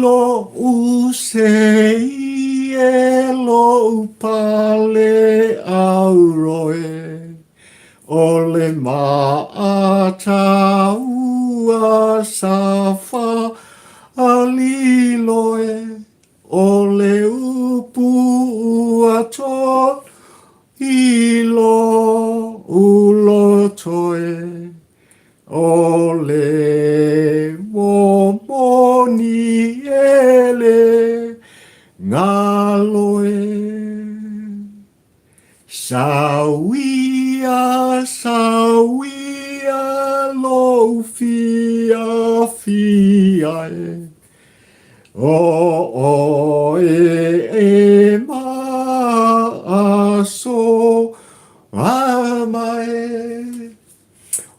Lo'u sei e lo'u pale auroe O le maʻata ua safa aliloe O le upu ua tolu i lo'u loto e O le momoni e le galo e. Sauia, sauia lou fiafia e. O oe e maaso ama e.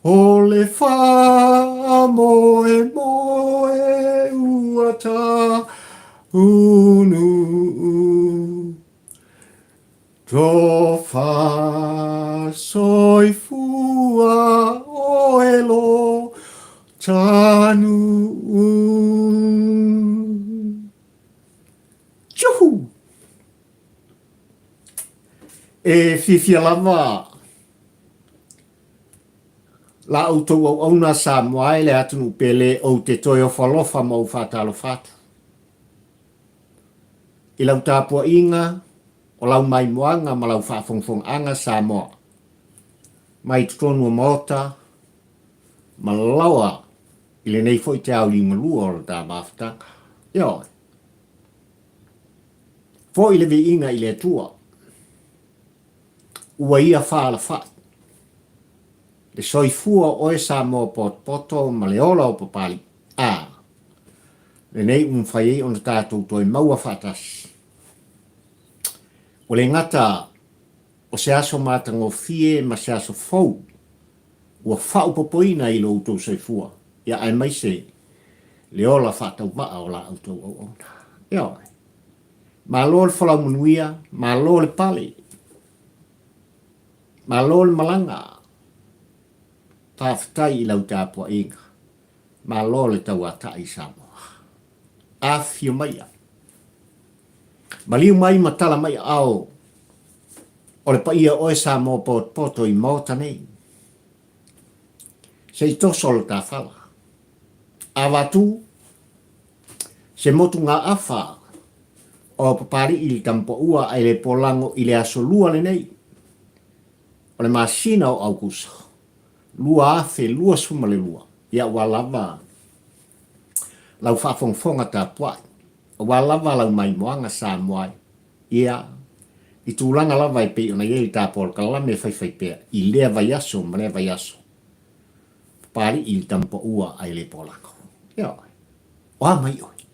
O le faamoemoe ua taunuu, Tofa soifua oe lo tanuu. Juhu! E fiafia lava La outou auauna Samoa e le atunuu pele ou te toe ofo alofa ma ou faatalofa atu. I lau tapuaiga o lau maimoaga ma lau faafogafogaaga Samoa mai totonu o Maota ma laoa i lenei foi te ao liugalua o le ta mafutaga. Ioe. Foi le viiga i le Atua. Ua ia faalafai. Le soifua o oe Samoa potopoto ma le ola o Papalii. A. Lenei ua mafai ai ona tatou toe maua faatasi. Ua le gata o se aso matagofie ma se aso fou ua faaopopoina i lo outou soifua, ia aemaise le ola faatauvaa o la outou auauna. Ioe. Malo le folau manuia, malo le pale, malo le malaga. Faafetai i lau tapuaiga. Malo le tauatai Samoa. Afifio maia. Maliu mai ma tala mai aao o le paia o oe Samoa potopoto i Maota nei. Se i toso le ta fala. Avatu Se motugaafa o Papali'i i le Tamapaua ae le polago i le aso Lua lenei o le masina o Aukuso 2022, ia aua lava lau faafogafoga tapuai, aua lava lau maimoaga Samoa ai, ia, i tulaga lava e pei ona i ai le ta polokalame faifaipea i lea vaiaso ma lea vaiaso. Papali'i i le Tamapaua ae le polago. Ioe. O a mai oe?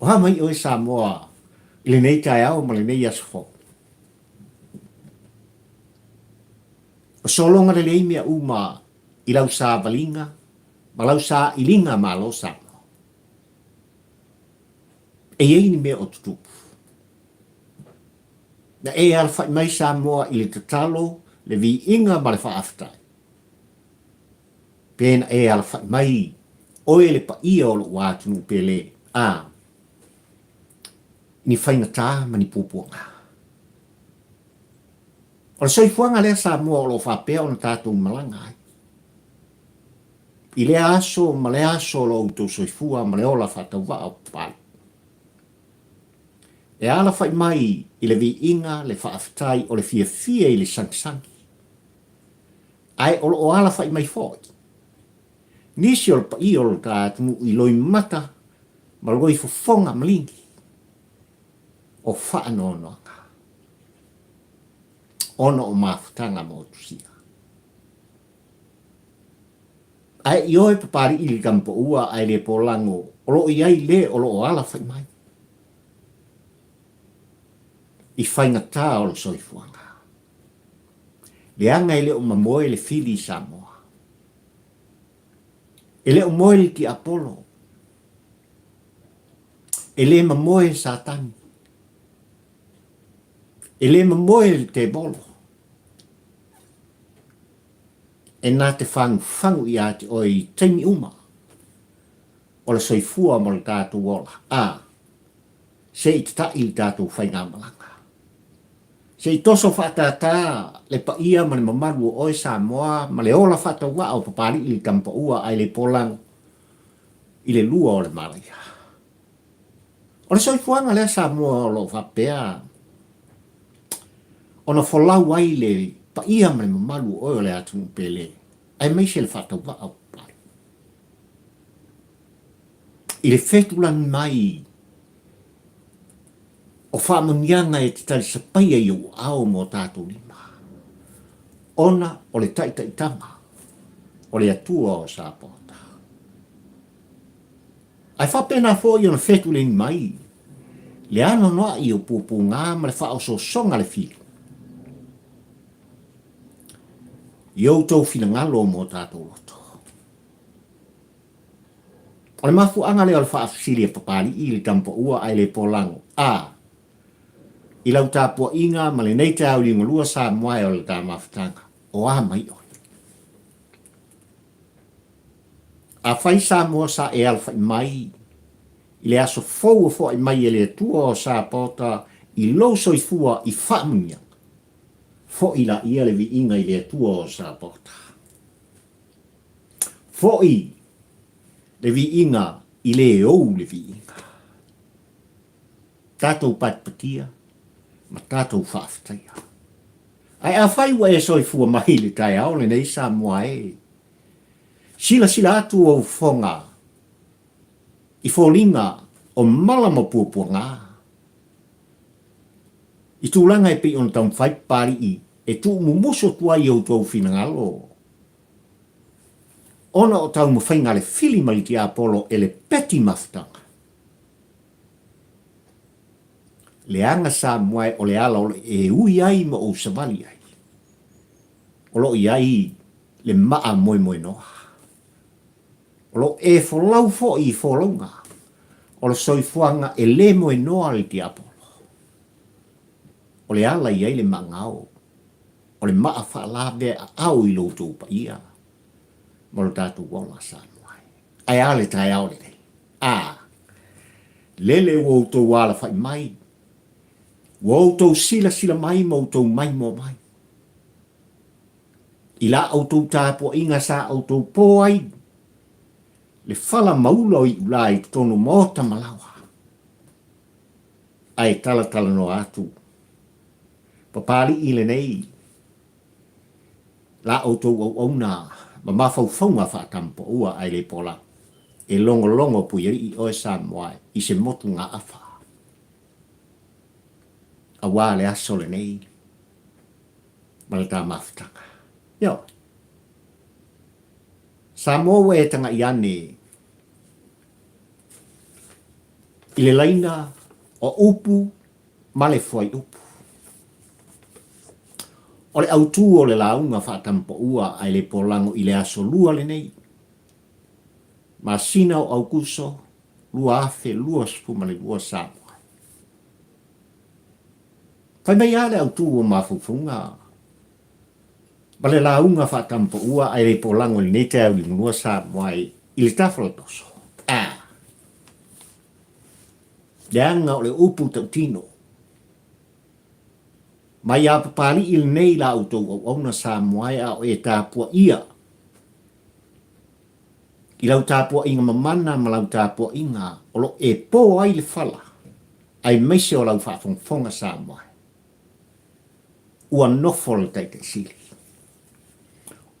O a mai oe Samoa i lenei taeao ma lenei aso fou? O sologa lelei mea uma i lau savaliga ma lau sailiga malo Samoa. E i ai ni mea o tutupu. Na e alafai mai Samoa i le tatalo, le viiga ma le faafetai. Pe na e alafai mai oe le paia o lou atunuu pele, a, ni faigata ma ni puapuaga. O le soifuaga lea Samoa o lo o faapea ona tatou malaga ai. I lea aso ma lea aso o lo outou soifua ma le ola faatauvaa o Papalii. E alafai mai i le viiga le faafetai o le fiafia i le sagisagi. Ae o lo o alafai mai foi nisi o le paia o lo ta atunuu i loimata ma loifofoga maligi o faanoanoaga ona o mafutaga ma otusia. Ae i oe Papali'i le Tamapaua ae le polago o lo o i ai le o lo o alafai mai i faigata o le soifuaga. Leaga e le o mamoe le fili i Samoa. E le o moe le tiapolo. E le mamoe Satani. E le mamoe le tevolo. E na te fagufagu ia te oe i taimi uma. o le soifua ma lo tatou ola, a, se i tataʻi le tatou faigamalaga. Se i toso faatātā le paia ma le mamalu o oe Samoa ma le ola faatauvaa o Papali'i le Tamapaua ae le Polago i le lua o le Malaia. O le soifuaga lea Samoa o lo o faapea ona folau ai le paia ma le mamalu o oe o le atunuu pele, aemaise le faatauvaa o Papali'i. I le fetulagi mai o faamanuiaga e te talisapaia i ou aao ma o tatou lima, ona o le taitaitaga o le Atua o Sapaota. Ae faapena foi ona fetuleni mai le anoanoai o puapuaga ma le faaosoosoga a le fili i outou finagalo ma o tatou loto. O le mafuaaga lea o le faafesili a Papalii i le Tamapaua ae le Polago, a I lau tapuaiga ma lenei taeao liugalua Samoa e o le ta mafutaga, o a mai oe? Afai Samoa sa e alafai mai i le aso fou o foai mai e le Atua o Sapaota i lou soifua i faamanuiaga, fo'i laia le viiga i le Atua o Sapaota. Fo'i le viiga i le ou le viiga. Tatou patipatia ma tatou faafetaia. Ae afai ua e soifua mai i le taeao lenei Samoa e, silasila atu ou fofoga i foliga o mala ma puapuaga, i tulaga e pei ona taumafai Papalii e tuumumusu atu ai i outou finagalo, ona o taumafaiga a le fili ma le tiapolo e lepeti mafutaga. Leaga Samoa e o le ala o lo e ui ai ma ou savali ai, o lo o i ai le maa moemoenoa. O lo o e folau foi i folauga o le soifuaga e le moenoa le tiapolo. O le ala i ai le maagao o le maa faalavea aao i lo outou paia ma lo tatou ola Samoa e. Ae a le taeao lenei? A! Lele ua outou alafai mai, ua outou silasila mai ma outou maimoa mai i la outou tapuaiga sa outou po ai le fala maula o iulā i totonu o maota ma laoa, ae talatalanoa atu Papalii lenei la outou auauna ma mafaufauga faatampaua ae le pola e logologo puialii oe Samoa i se motugaafa aua le aso lenei ma le ta mafutaga. Ioe. Samoa ua e tagai ane i le laina o upu ma le fuaiupu. O le autū o le lauga faatampaua ae le polago i le aso Lua lenei, masina o Aukuso 2022 Samoa. Fai mai lava le autū o mafaufauga ma le lauga faatampaua ae le polago i lenei taeao liugalua Samoa i le tafalatoso. A. Leaga o le upu tautino. Mai a Papalii lenei la outou auauna Samoa e a o e tapuaia i lau tapuaiga mamana ma lau tapuaiga o lo e po ai le fala aemaise o lau faafogafoga Samoa e. Ua nofo le Taitai Sili.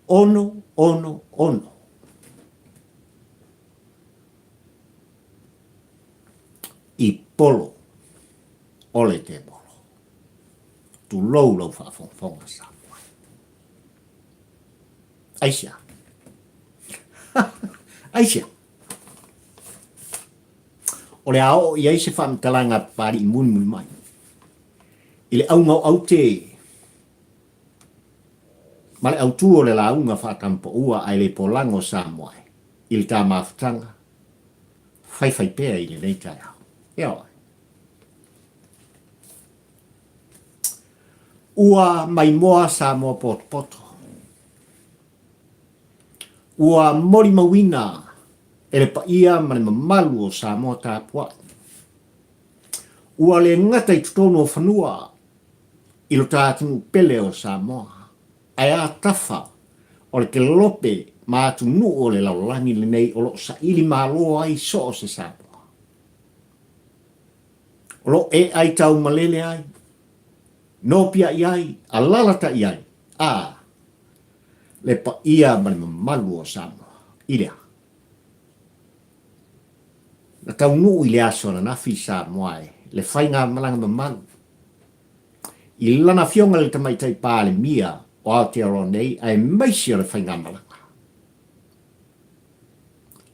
6, 6, 6. I polo o le tebolo. Tulou lau faafogafoga Samoa. Aisea? Aisea? O le a oo i ai se faamatalaga a Papalii mulimuli mai i le auga o aute ma le autū o le lauga faatampaua ae le polago Samoa i le ta mafutaga faifaipea i lenei taeao. Ioe. Ua maimoa Samoa potopoto. Ua molimauina E le paia ma le mamalu o Samoa tapuai. Ua le gata i totonu o fanua i lo ta atunuu pele o Samoa, ae a tafa o le kelope ma atunuu o le lalolagi lenei o lo o saili malo ai so o se Samoa. O lo o e aitau malele ai, nopiai ai, alalata'i ai, a le paia ma le mamalu o Samoa. I le a? Na taunuu i le aso ananafi Samoa e le faigamalaga mamalu i lana afioga i le Tamaitai Palemia o Aotearoa nei aemaise o le faigamalaga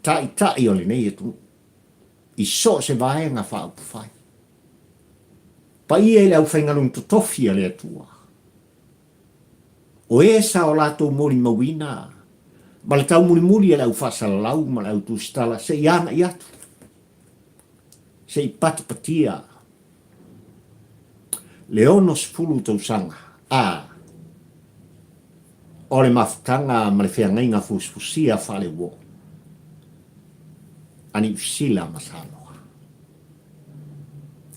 Taitai o lenei atunuu i so o se vaega faaupufai. Paia i le aufaigaluega totofi a le Atua. O e sa o latou molimauina ma le taumulimuli a le au faasalalau ma le au tusitala se i agai atu, se i patipatia le 60 tausaga a o le mafutaga ma le feagaiga fusifusia faaleuo a Niu Sila ma Samoa.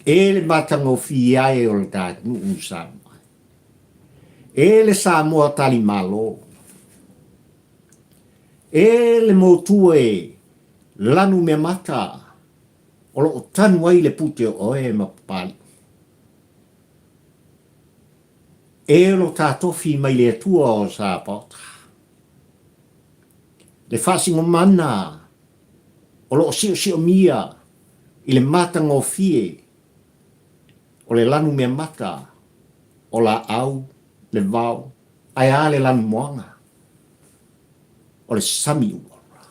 E le matagofie ae o le ta atunuu Samoa. E le Samoa tali malo. E le motu e lanu meamata o lo o tanu ai le pute o oe ma Papalii. E lo ta tofi mai le Atua o Sapaota. Le faasigomana o lo o siosiomia i le matagofie o le lanu meamata o laau, le vao, ae a le lanu moana o le sami ulaula.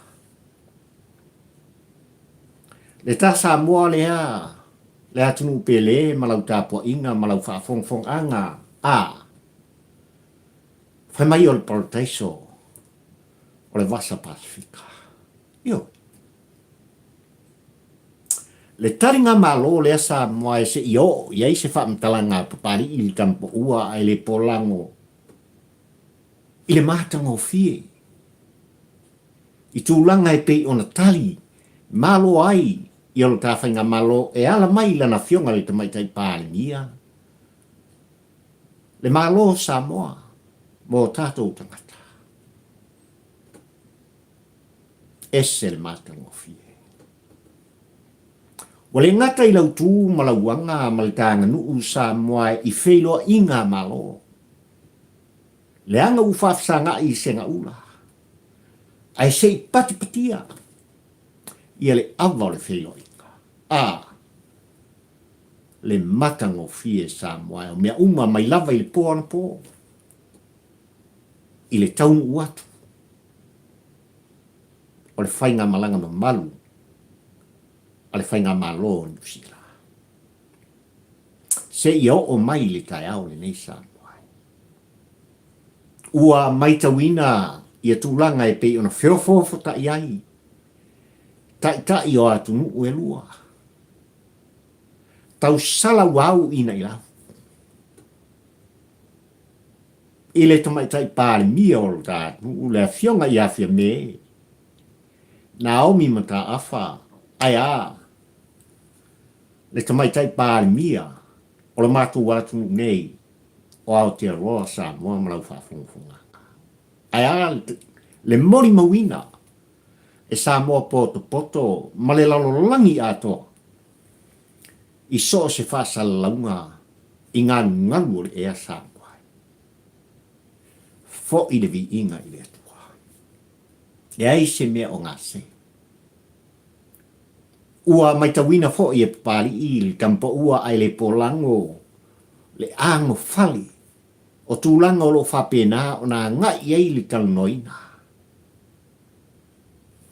Le ta Samoa lea, le atunuu pele ma lau tapuaiga ma lau faafogafogaga a fai mai o le parataiso o le Vasa Pasefika. Ioe. Le taligamalo lea Samoa e seia oo i ai se faamatalaga a Papalii i le Tamapoua ae le polago i le matagofie i tulaga e pei ona tali malo ai ia lo ta faigamalo e ala mai i lana afioga i le Tamaitai Palemia, le Malo o Samoa mo tatou tagata. Ese le matagofie. Ua le gata i lau tu ma lau aga ma le taganuu Samoa i feiloaiga Malo. Leaga ua faafesaga'i i segaula, ae se i patipatia ia le ava o le feiloaiga. A, le matagofie Samoa e o mea uma mai lava i le po anapo, i le taunuu atu o le faigamalaga mamalu a le Faigamalo o Niu Sila. Seia oo mai i le taeao lenei Samoa. Ua maitauina ia tulaga e pei ona feofoofotai ai taitai o atunuu e lua. Tausala ua au ina i lau. I le tamaitai Palemia o lo ta atunuu, le Afioga ia Fiame Naomi Mataafa, ae a le tamaitai Palemia o lo matou atunuu nei o Aotearoa, Samoa ma lau faafogafogaga. Ae a le molimauina e Samoa potopoto ma le lalolagi atoa i so o se faasalalauga i galugalu o le ea Samoa. Foi le viiga i le Atua. Leai se mea o gase. Ua maitauina foi e Papalii le tamapaua ae le polago le agofale o tulaga o lo o faapena ona agai i ai le talanoaina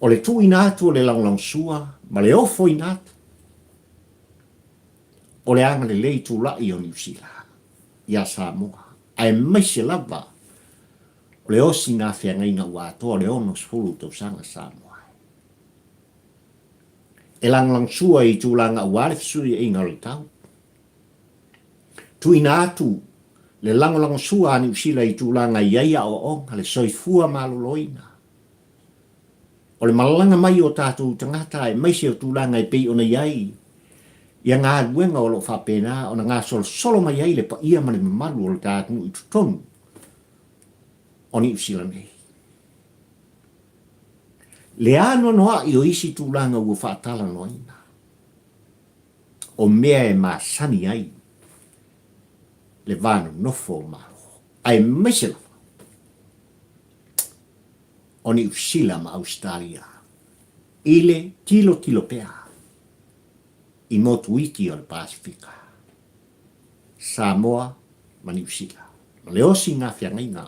o le tuuina atu o le lagolagosua ma le ofoina atu o le agalelei tulai o Niu Sila iā Samoa, aemaise lava o le osina feagaiga ua atoa le 60 tausaga Samoa e lagolagosua i tulaga aua le fesuiaiga o le tau. Tuuina atu le lagolagosua a Niu Sila i tulaga i ai aoaoga, le soifua maloloina. O le malaga mai o tatou tagata aemaise o tulaga e pei ona i ai ia galuega o lo o faapena ona gasolosolo mai ai le paia ma le mamalu o le ta atunuu i totonu o Niu Sila nei. Le anoanoai o isi tulaga ua faatalanoaina, o mea e masani ai le va nonofo o Malo, aemaise lava o Niu Sila ma Ausetalia i le tilotilo pea i motu iti o le Pasefika, Samoa ma Niu Sila, ma le osiga feagaiga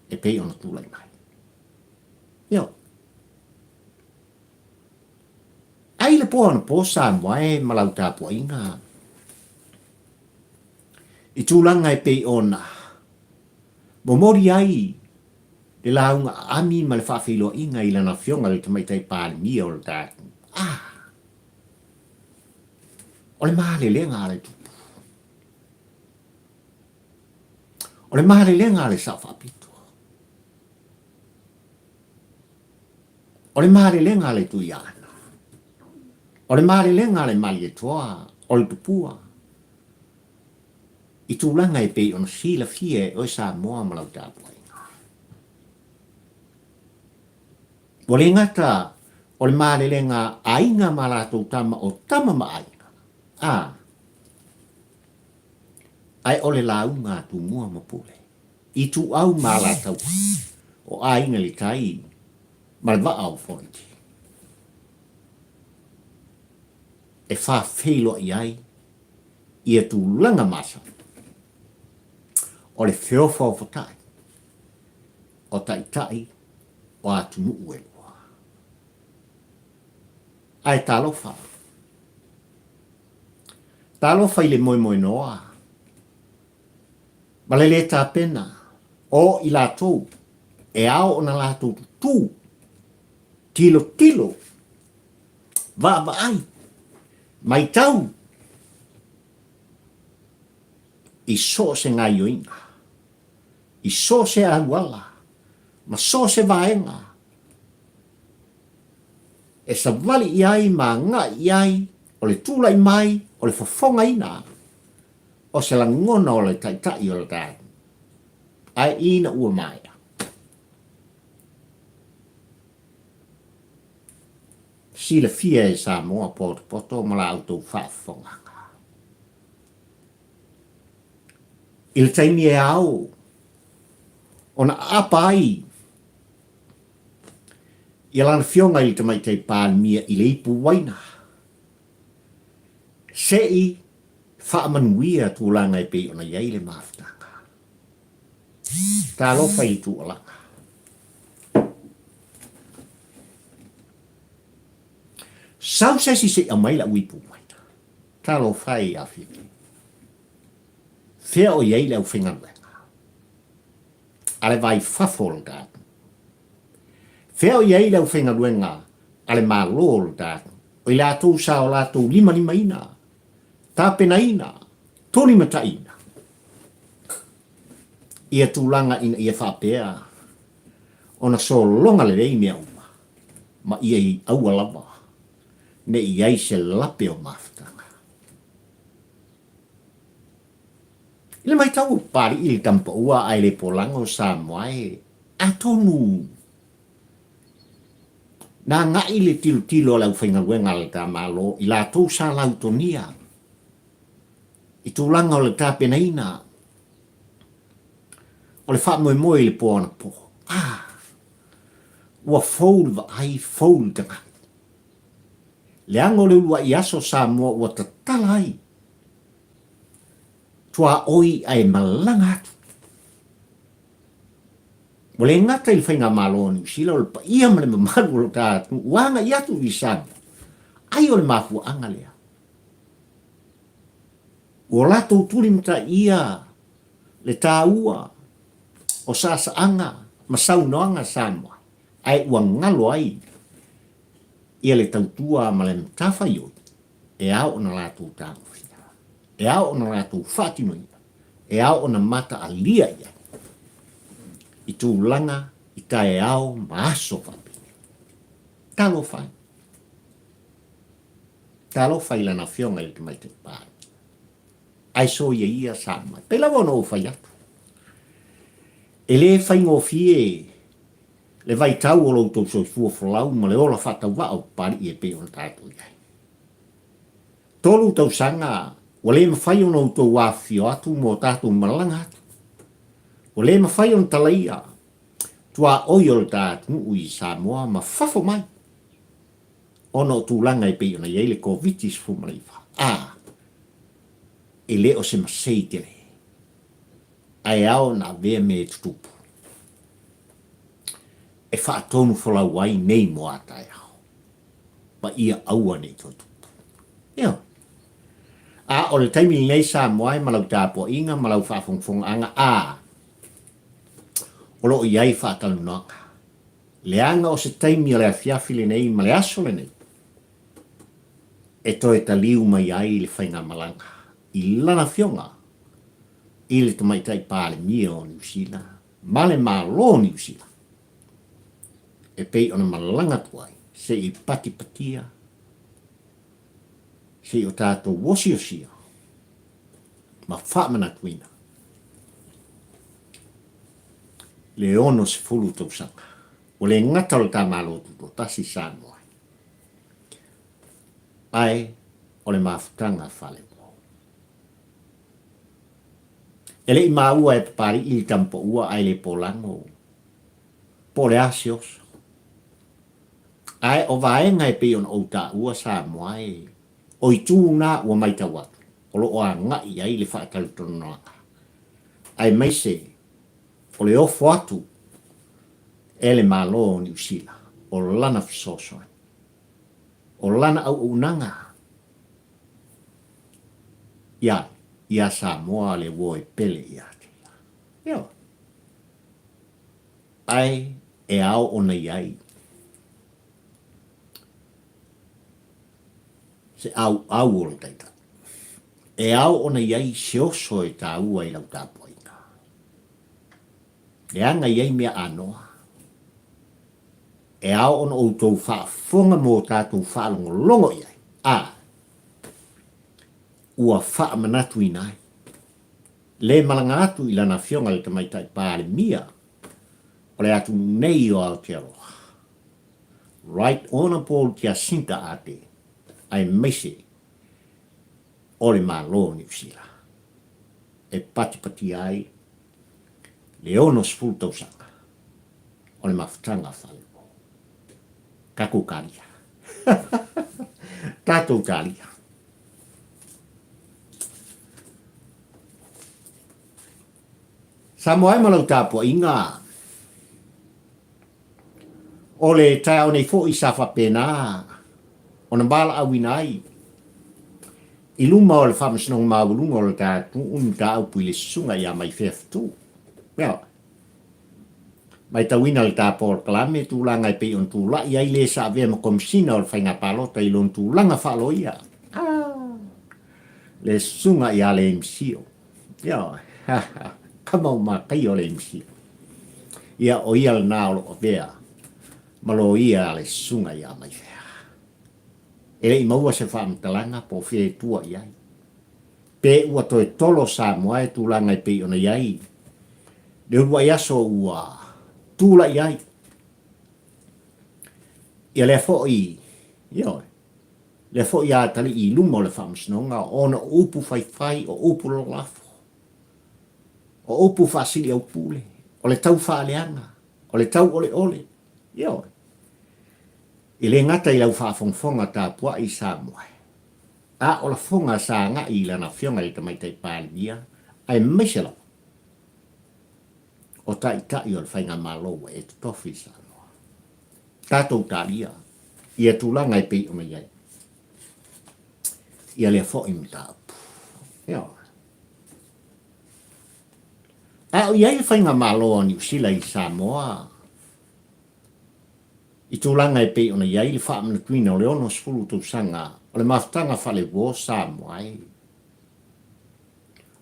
e pei ona tulai mai. Ioe. Ai le po anapo Samoa e ma lau tapuaiga i tulaga e pei ona momoli ai le lauga aami ma le faafeiloaiga i lana Afioga i le Tamaitai Palemia o le ta atunuu. Ah! O le malelega a le Tupu. O le malelega a le Sao Faapito. O le malelega a le Tuiaana. O le malelega a le Malietoa o le Tupua i tulaga e pei ona silafia e oe Samoa ma lau tapuaiga. Ua le gata o le malelega a aiga ma latou tama o tama ma aiga, a, ae o le lauga a Tumua ma Pule, Ituau ma Alataua, o Aiga i le Tai ma le Vaa o Fonoti, e faafeiloai ai ia tulaga masani o le feofaofatai o taitai o atunuu e lua. Ae talofa! Talofa i le moemoenoa ma le lē tapena o i latou e ao ona latou tutū, tilotilo, vaavaai, matau i so o se gaioiga, i so o se auala ma so o se vaega e savali i ai ma agai i ai o le tulai mai o le fofogaina o se lagona o le Taitai o le taeao, ae ina ua maea. Silafia e Samoa potopoto ma la outou faafofogaga. I le taimi e ao ona aapa ai ia lana Afioga i le Tamaitai Palemia i le ipu uaina, se i faamanuia tulaga e pei ona i ai le mafutaga. Talofa i le tuualaga. Sau se isi se i aumai lau ipu uaina. Talofa e ia Fili. Fea o i ai le aufaigaluega a le va i fafo o le ta atunuu? Fea o i ai le aufaigaluega a le Malo o le ta atunuu? O i latou sa o latou limalimaina, tapenaina, tulimataiina ia tulaga ina ia faapea ona sologa lelei mea uma ma ia i aua lava ne i ai se lape o mafutaga. I le matau o Papali'i i le tamapaua ae le polaga o Samoa e, atonu na agai le tilotilo a le aufaigaluega a le ta Malo i latou sa lautonia i tulaga o le tapenaina o le faamoemoe i le po anapo. Ah! Ua fou le vaai, fou le tagata. Leaga o le uluai aso Samoa ua tatala ai tuaoi ae malaga atu. Ua le gata i le Faigamalo o Niu Sila, o le paia ma le mamalu o lo ta atunuu ua agai atu i Samoa. Ai o le mafuaaga lea. Ua latou tulimataia le taua o saasaaga ma saunoaga Samoa, ae ua galo ai ia le tautua ma le matafaioi e ao ona latou tagofia, e ao ona latou faatinoina, e ao ona mataalia i ai i tulaga i taeao ma aso faapenei. Talofa e. Talofa i lana afioga i le Tamaitai Palemia. Ae soia ia sa mai. Pei lava ona ou fai atu. E le faigofie le vaitau o lo outou soifua folau ma le ola faatauvaa o Papalii e pei ona tatou i ai. 3 tausaga ua le mafai ona outou afifio atu mo tatou malaga atu. Ua le mafai ona talaia tuaoi o le ta atunuu i Samoa ma fafo mai ona o tulaga e pei ona i ai le Koviti-19. A, e le o se masei tele, ae ao ona avea mea e tutupu e faatonu folau ai nei mo a taeao, ma ia aua ne i toe tupu. Ioe. A o le taimi lenei Samoa e ma lau tapuaiga ma lau faafogafogaaga, a, o lo o i ai faatalanoaga. Leaga o se taimi o le afiafi lenei ma le aso lenei e toe taliu mai ai le faigamalaga i lana afioga i le Tamaitai Palemia o Niu Sila ma le Malo o Niu Sila e pei ona malaga atu ai se i patipatia, se i o tatou osiosia ma faamanatuina le 60 tausaga ua le gata o le ta Malo Tutoatasi i Samoa ai, ae o le mafutaga faaleupou. E le i maua e Papali'i le tamapaua ae le polago po o le a se oso. Ae o vaega e pei ona ou taua Samoa e, o itu na ua matau atu o lo o agai i ai le faatalatalanoaga, aemaise o le ofo atu e le Malo o Niu Sila o lana fesoasoani, o lana auaunaga iā iā Samoa le uo e pele ia te ia. Ioe. Ae e ao ona i ai se ʻauʻau o le Taitai. E ao ona i ai se oso e tāua i lau tapuaiga. Leaga i ai mea anoa. E ao ona outou faafofoga mo tatou faalogologo i ai, a ua faamanatuina ai le malaga atu i lana afioga i le Tamaitai Palemia o le atunuu nei o Aotearoa. Right Honourable Jacinta Ardern, aemaise o le Malo o Niu Sila, e patipatia ai le 60 tausaga o le mafutaga faaleupou. Tatou talia. Tatou talia. Samoa e ma lau tapuaiga. O le taeao nei foi sa faapena ona valaauina ai i luma o le Faamasinoga Maualuga o le ta atunuu ni mataupu i le Susuga ia Maifea Fetu. Ioe. Matauina le ta polokalame tulaga e pei ona tulai ai le sa avea ma Komesina o le Faiga Palota i lona tulaga faaloia. Ah! Le Susuga ia Lemisio. Ioe. Kama o Mataia o Lemisio. Ia, o ia lena o lo o avea ma loia a le Susuga ia Maifea. E le i maua se faamatalaga po o fea e tua i ai. Pe ua toe tolo Samoa e tulaga e pei ona i ai le uluai aso ua tulai ai. Ia lea foi, ioe, lea foi a atalii i luma o le Faamasinoga ona o upu faifai, o upu lalafo, o upu faasiliaupule, o le tau faaleaga, o le tau oleole, ioe. E le gata i lau faafogafoga tapuai i Samoa, a o lafoga sa agai i lana Afioga i le Tamaitai Palemia, aemaise lava o Taitai o le Faigamalo ua e totofi i Samoa. Tatou talia ia tulaga e pei ona i ai ia lea foi mataupu. Ioe. A o i ai le Faigamalo a Niu Sila i Samoa i tulaga e pei ona i ai le faamanatuina o le 60 tausaga o le mafutaga faale-uo Samoa e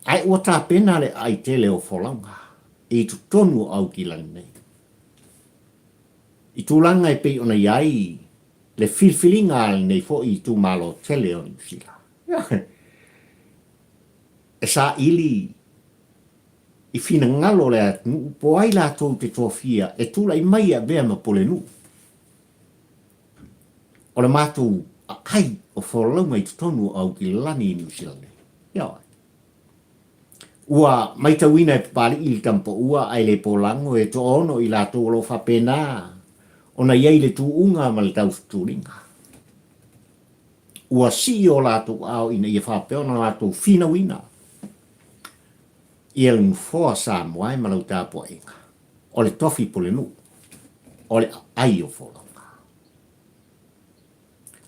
Ae ua tapena le aai tele o folauga i totonu o Aukilani nei. I tulaga e pei ona i ai. Le filifiliga a lenei foi itumalo tele o Niu Sila. E saili i finagalo o le atunuu po o ai latou te tofia e tulai mai e avea ma pulenuu. O le matou aai o folauga i totonu o Aukilani i Niu Sila nei. Ioe. Ua maitauina e Papali'i le tamapaua ae le polago e toaono i latou o lo o faapena ona i ai le tuuga ma le tautuliga. Ua sii o latou ao ina ia faapea ona latou finauina ia le nofoa Samoa e ma lau tapuaiga o le tofi pulenuu o le aai o folauga.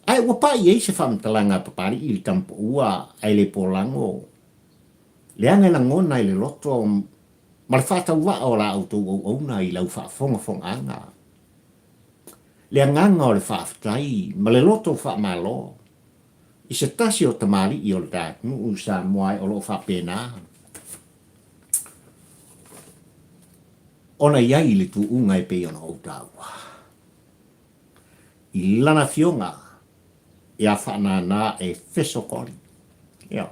Ae ua pai i ai se faamatalaga a Papali'i i le tamapaua ae le polago leaga e lagona i le loto ma le faatauvaa o la outou auauna i lau faafogafogaaga. Le agaga o le faafetai ma le loto faamalo i se tasi o tamalii o le ta atunuu Samoa o lo o faapena ona i ai le tuuga e pei ona ou taua. I lana afioga ia Faanana e Fesokoli. Ioe.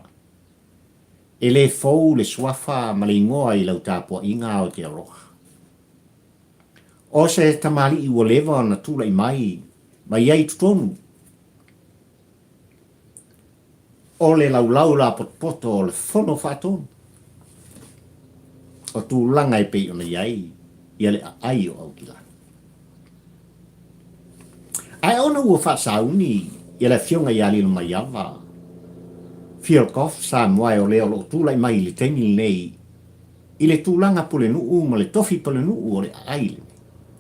E le fou le suafa ma le igoa i lau tapuaiga Aotearoa. O se tamalii ua leva ona tulai mai ma i ai i totonu o le laulau lapotopoto o le Fono Faatonu o tulaga e pei ona i ai ia le aai o Aukilani. Ae ona ua faasauni ia le afioga ia Lilomaiava Fielkoff Samoa e o lea o lo o tulai mai i le taimi lenei i le tulaga pulenuu ma le tofi pulenuu o le aai lenei.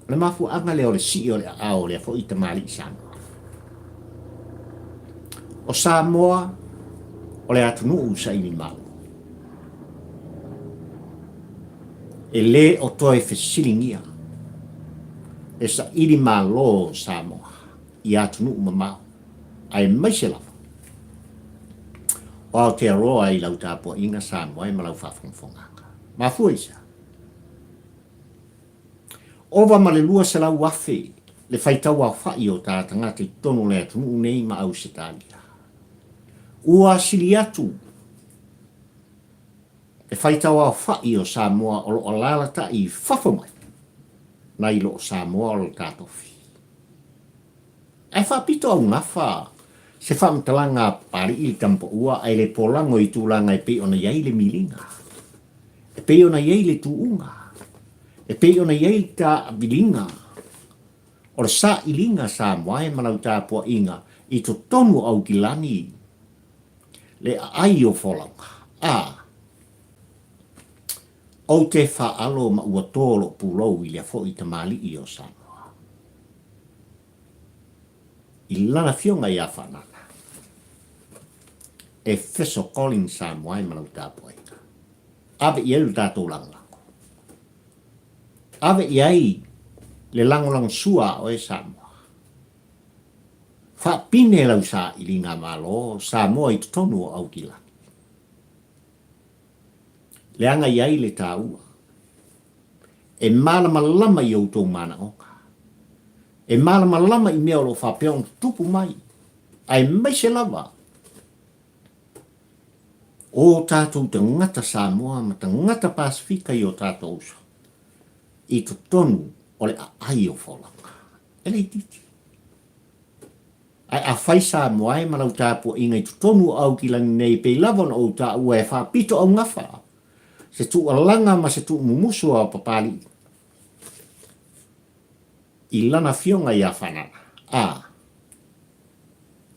O le mafuaaga lea o le sii o le aao o lea foi tamalii Samoa. O Samoa o le atunuu saili malo. E le o toe fesiligia e saili malo o Samoa i atunuu mamao, aemaise lava o Aotearoa i lau tapuaiga Samoa e ma lau faafogafogaga. Mafua i sea? Ova ma le 200,000 le faitau aofai o ta tagata i totonu o le atunuu nei ma Ausetalia. Ua sili atu le faitau aofai o Samoa o lo o alalatai i fafo mai nai lo o Samoa o le ta tofi. Ae faapito augafa se faamatalaga a Papali'i le Tamapaua ae le polago i tulaga e pei ona i ai le miliga, e pei ona i ai le tuuga, e pei ona i ai le taaviliga o le sailiga Samoa e ma lau tapuaiga i totonu o Aukilani le aai o folauga. A Ou te faaalo ma ua tō lou pulou i lea foi tamalii o Samoa. I lana afioga ia Faanana, e feso Collins Samoa e ma lau tapuaiga. Ave i ai lo tatou lagolago. Ave i ai le lagolagosua a oe Samoa. Faapine lau sailiga Malo Samoa i totonu o Aukilani. Leaga i ai le taua. E malamalama i outou manaoga. E malamalama i mea o lo o faapea ona tutupu mai, aemaise lava o tatou tagata Samoa ma tagata Pasefika i o tatou uso i totonu o le aai o folauga. E le itiiti. Ae afai Samoa e ma lau tapuaiga i totonu o Aukilani nei pei lava ona ou taua e faapito augafa se tuualaga ma se tuumumusu a Papalii i lana afioga ia Fanana, a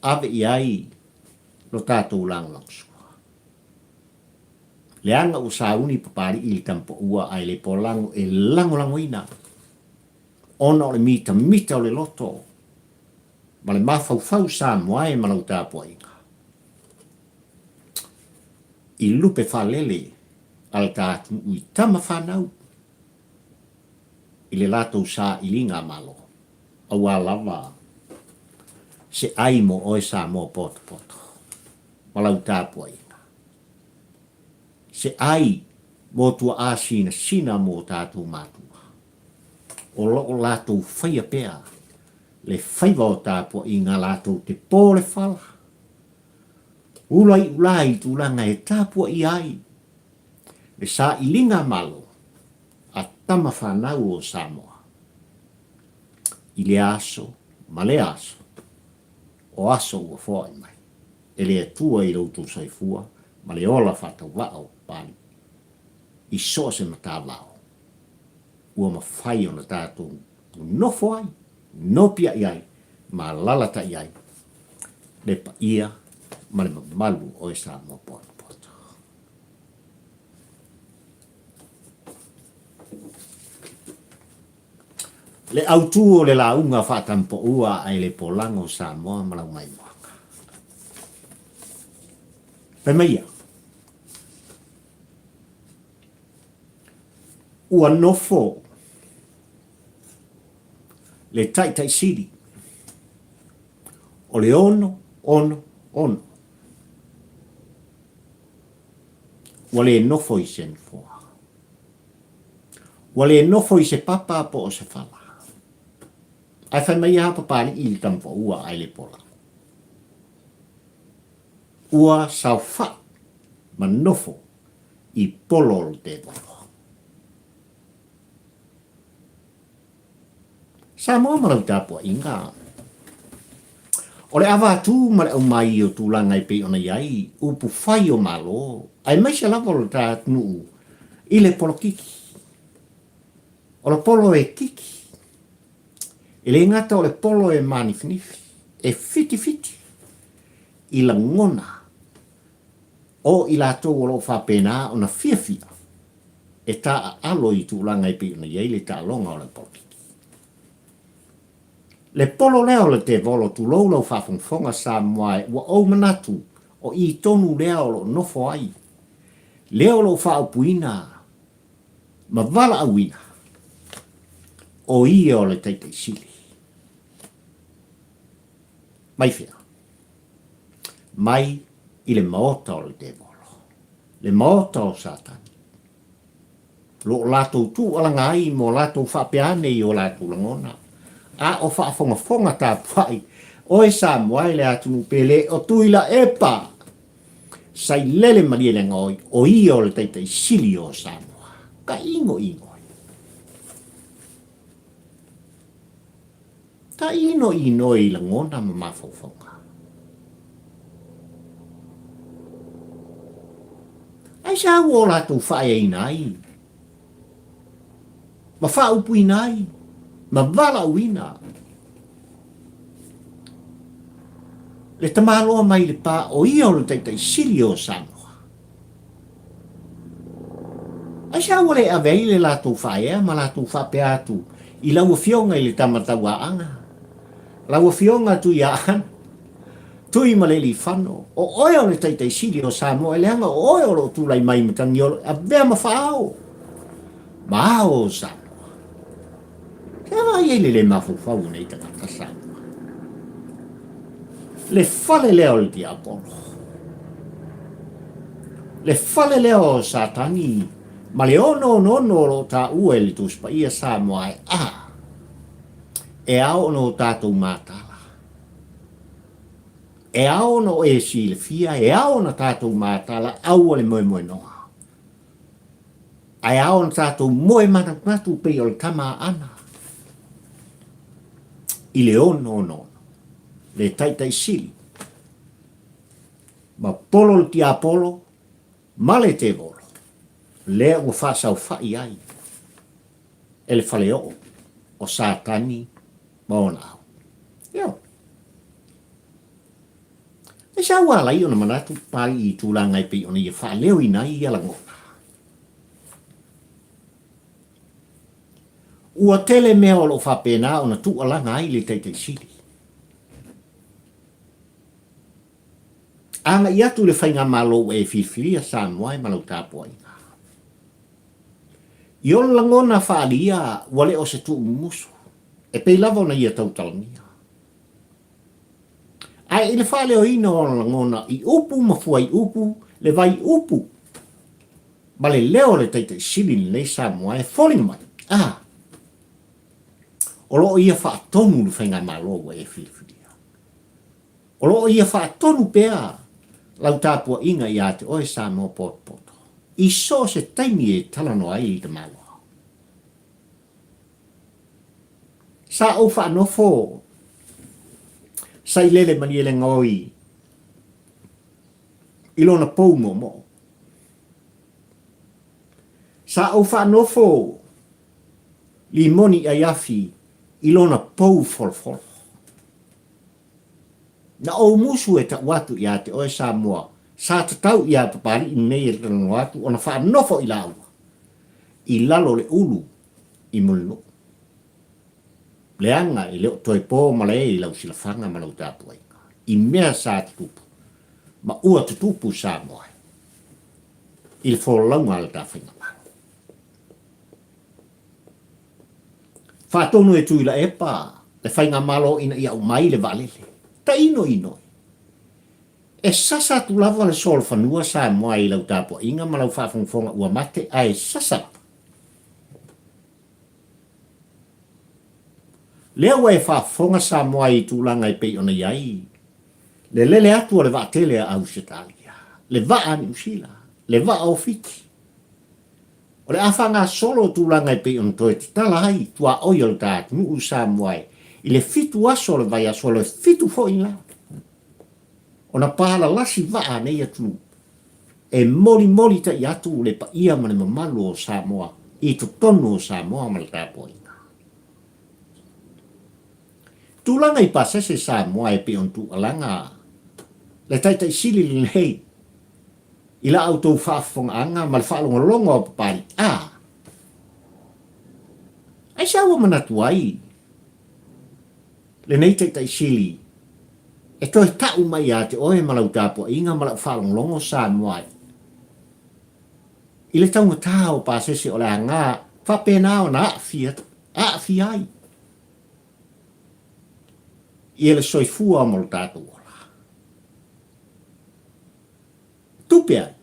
ave i ai lo tatou lagolagosua. Leaga ua sauni Papalii i le tamapaua ae le polago e lagolagoina ona o le mitamita o le loto ma le mafaufau Samoa e ma lau tapuaiga i lupe faalele a le ta atunuu i tama fanau i le latou sailiga Malo aua lava se ai mo oe Samoa potopoto ma lau tapuaiga se ai mo tuaa sinasina mo tatou matua o lo o latou faia pea. Le faiva o tapuaiga latou te po le fala. Ula i ula i tulaga e tapuaia ai le sailiga malo a tama fanau o Samoa i lea aso ma lea aso, o aso ua foai mai e le Atua i lo outou soifua ma le ola faatauvaa o Papalii i so o se matavao ua mafai ona tatou nofo ai, nopiai ai ma alalatai ai le paia ma le mamalu o e Samoa potopoto. Le autu o le lauga faatampoua a le polago o Samoa ma lau maimoaga. Fai mai ia, ua nofo le Taitai Sili o le 6, 6, 6. Ua le nofo i se nofoa. Ua le nofo i se papa po o se fala. Ae fai mai lava Papalii i le tamapaua ae le pola. Ua saofai ma nofo i polo o le tevolo. Samoa ma lau tapuaiga. O le ava atu ma le aumai o tulaga e pei ona i ai upu fai o Malo, aemaise lava o le ta atunuu i le polokiki. O le polo e kiki. E le gata o le polo e manifinifi, e fitifiti i lagona o i latou o lo o faapena ona fiafia e taaalo i tulaga e pei ona i ai le taaloga o le polokiki. Le polo lea o le tevolo tulou lau faafogafoga Samoa e ua ou manatu o i tonu lea o lo o nofo ai, lea o lo o faaupuina ma valaauina o ia o le Taitai Sili. Mai fea? Mai i le maota o le tevolo, le maota o Satani. Lo o latou tuualaga ai mo latou faapea ane i o latou lagona, a o faafogafoga tapuai oe Samoa e le atunuu pele o Tuilaepa, Sailele Malielegaoi, o ia o le Taitai Sili o Samoa. Ka inoino ai. Ka inoinoi i lagona ma mafaufauga. Aisea ua o latou faaeaina ai, ma faaupuina ai, ma valaauina le tamaloa mai le pa o ia o le Taitai Sili o Samoa? Aisea ua le ave ai le latou faaea ma latou faapea atu i lau Afioga i le Tama Tauaana, lau Afioga Tuiaana, Tuimalealiifano, o oe o le Taitai Sili o Samoa, leaga o oe o lo o tulai mai Matagiolo e avea ma faaao ma ao o Samoa. Se vaai ai le le mafaufau o nei tagata Samoa. Le fale lea o le tiapolo. Le fale lea o Satani ma le 666 o lo o taua e le Tusi Paia Samoa e a e ao ona o tatou matala. E ao ona o e silafia, e ao ona tatou matala, aua le moemoenoa. Ae ao ona tatou moe manatunatu pei o le tama a Ana i le 666, le Taitai Sili, ma polo le tiapolo ma le tevolo, lea ua faasaofai ai e le faleoo o Satani ma ona au. Ioe. Aisea ua ala ai ona manatu Papalii i tulaga e pei ona ia faaleoina ai ia lagona? Ua tele mea o lo o faapena ona tuualaga ai le Taitai Sili. Agai atu i le faigamalo ua e filifilia Samoa e ma lau tapuaiga. I ona lagona faaalia ua le o se tuumumusu, e pei lava ona ia tautalagia. Ae i le faaleoina o ona lagona i upu ma fuaiupu, le vaiupu ma le leo o le Taitai Sili lenei Samoa e foliga mai, a, O lo o ia faatonu le Faigamalo ua e filifilia. O lo o ia faatonu pea lau tapuaiga ia te oe Samoa potopoto i so o se taimi e talanoa ai i le tamaloa. Sa ou faanofo Sailele Malielegaoi i lona pou moomoo. Sa ou faanofo Limoni Aiafi i lona pou folofolo. Na ou musu e tau atu ia te oe Samoa, sa tatau ia Papali'i lenei e talanoa atu ona faanofo i laua i lalo o le ulu i Mulinuu. Leaga e le o toe po malae i lau silafaga ma lau tapuaiga i mea sa tutupu ma ua tutupu Samoa i le folauga a le ta faigamalo. Faatonu e Tuilaepa le faigamalo ina ia aumai le vaalele. Tainoinoi. E sasa atu lava le solofanua Samoa i lau tapuaiga ma lau faafogafoga ua mate ae sasa lava. Lea ua e faafofoga Samoa i tulaga e pei ona i ai le lele atu o le vaatele a Ausetalia, le vaa a Niu Sila, le vaa o Fiti. O le a faagasolo tulaga e pei ona toe tatala ai tuaoi o le ta atunuu Samoa i le fitu aso o le vaiaso o le fitu foi la ona palalasi vaa a nei atunuu e molimoli tai atu le paia ma le mamalu o Samoa i totonu o Samoa ma le tapuaiga. Tulaga i pasese Samoa e pei ona tuualaga le Taitai Sili lenei i la outou faafofogaaga ma le faalogologo a Papalii, a! Aisea ua manatu ai lenei Taitai Sili e toe tau mai ia te oe ma lau tapuaiga ma lau faalogologo Samoa i le taugata o pasese o le aga faapena ona aafia, aafia ai ia le soifua ma lo tatou ola. Tupe ai.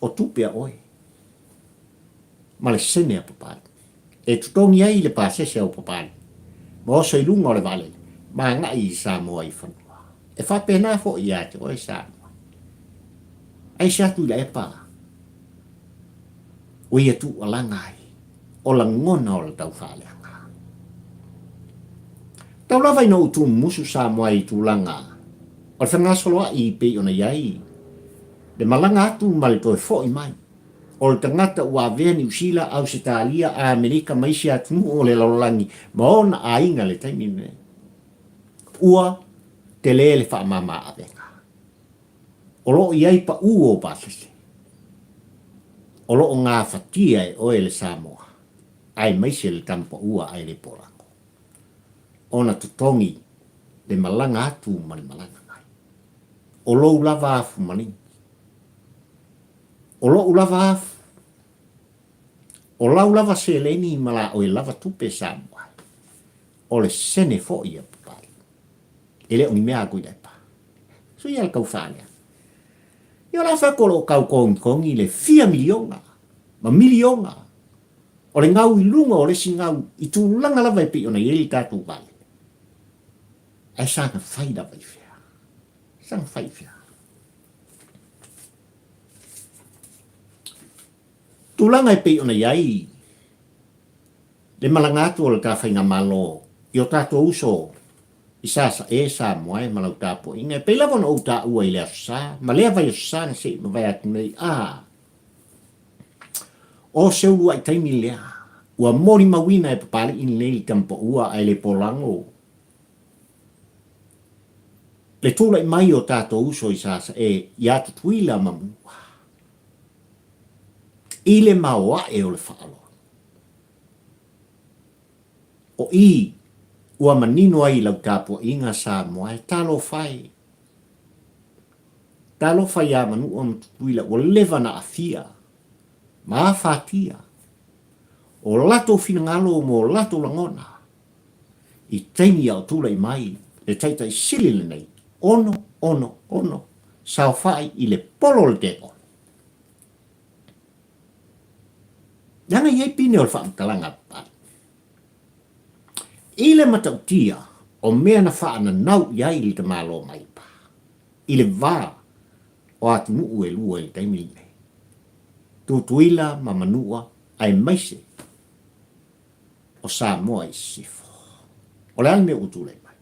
O tupe a oe ma le sene a Papalii. E totogi ai le pasese a Papalii ma oso i luga o le vaalele ma agai i Samoa i fanua. E faapena foi ia te oe Samoa. Aisea Tuilaepa ua ia tuualaga ai o lagona o le taufaaleaga. Tau lava ina ou tuumusu Samoa i tulaga o le fegasoloai pei ona i ai le malaga atu ma le toe foi mai o le tagata ua avea Niu Sila, Ausetalia, Amerika ma isi atunuu o le lalolagi ma ona aiga i le taimi lenei. Ua tele le faamama avega. O lo o i ai paʻū o pasese. O lo o gafatia e oe le Samoa aemaise le tama paʻu a Aelepolago ona totogi le malaga atu ma le malaga mai. O lou lava afu maligi. O loʻu lava afu. O lau lava seleni ma la oe lava tupe Samoa. O le sene foi a Papalii. E le o ni mea a Tuilaepa. Sui ia le taufa lea. Ia o le a fai atu o lo o tau togitogi le fia miliona ma miliona o le gau i luga o le isi gau i tulaga lava e pei ona i ai le tatou vaalele. Ae saga fai lava i fea? Saga fai i fea? Tulaga e pei ona i ai le malaga atu o le ta faigamalo i o tatou uso i Sasae, Samoa e ma lau tapuaiga e pei lava ona ou taua i le Aso Sa ma lea vaiaso sa na se i mavae atu nei, a o se uluai taimi lea ua molimauina e Papalii lenei le tama paua ae le polago le tulai mai o tatou uso i Sasae ia Tutuila ma Manua i le maoae o le faaaloalo. O i ua manino ai i lau tapuaiga Samoa e talofa e. Talofa iā Manua ma Tutuila ua leva na aafia ma afatia o latou finagalo ma o latou lagona i taimi a o tulai mai le Taitai Sili lenei, ono, ono, ono, saofai i le polo o le tepolo. Leaga e i ai pine o le faamatalaga a Papalii. I le matautia o mea na faananau i ai le tamaloa Maipa i le va o atunuu e lua i le taimi lenei, Tutuila ma Manua aemaise o Samoa i Sisifo. O le a le mea ua tulai mai?